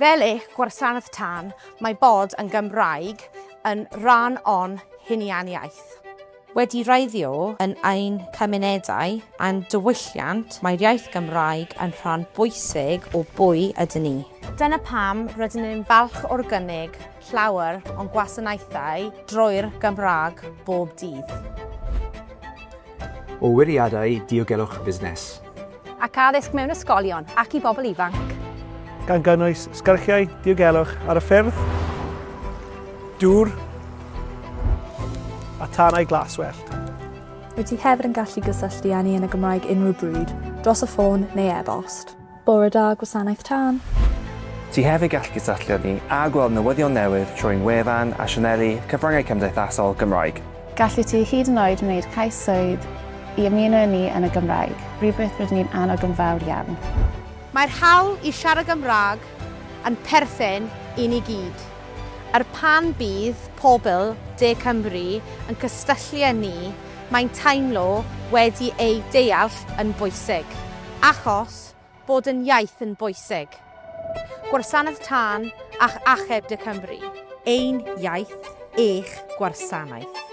Fel eich gwasanaeth tân, mae bod yn Gymraeg yn rhan o'n hunianiaeth. Wedi wreiddio yn ein cymunedau a'n diwylliant, mae'r iaith Gymraeg yn rhan bwysig o bwy ydyn ni. Dyna pam rydyn ni'n falch o'r gynnig llawer o'n gwasanaethau drwy'r Gymraeg bob dydd. O wiriadau diogelwch busnes. Ac addysg mewn ysgolion ac i bobl ifanc. Gan gynnwys sgyrchiau diogelwch ar y ffyrdd, dŵr a tanau glaswellt. Wyt ti hefyd yn gallu gysylltu â ni yn y Gymraeg unrhyw bryd, dros y ffôn neu e-bost. Bore da, Gwasanaeth Tân. Ti hefyd gallu gysylltu â ni a gweld newyddion newydd trwy'n wefan a sianeli cyfryngau cymdeithasol Gymraeg. Gallu ti hyd yn oed wneud cais swydd i ymuno â ni yn y Gymraeg, rhywbeth rydyn ni'n annog yn fawr iawn. Mae'r hawl i siarad Gymraeg yn perthyn i ni gyd. Er pan bydd pobl De Cymru yn cysylltu â ni, mae'n teimlo wedi eu deall yn bwysig. Achos bod yn iaith yn bwysig. Gwasanaeth Tân ac Achub De Cymru. Ein iaith, eich gwasanaeth.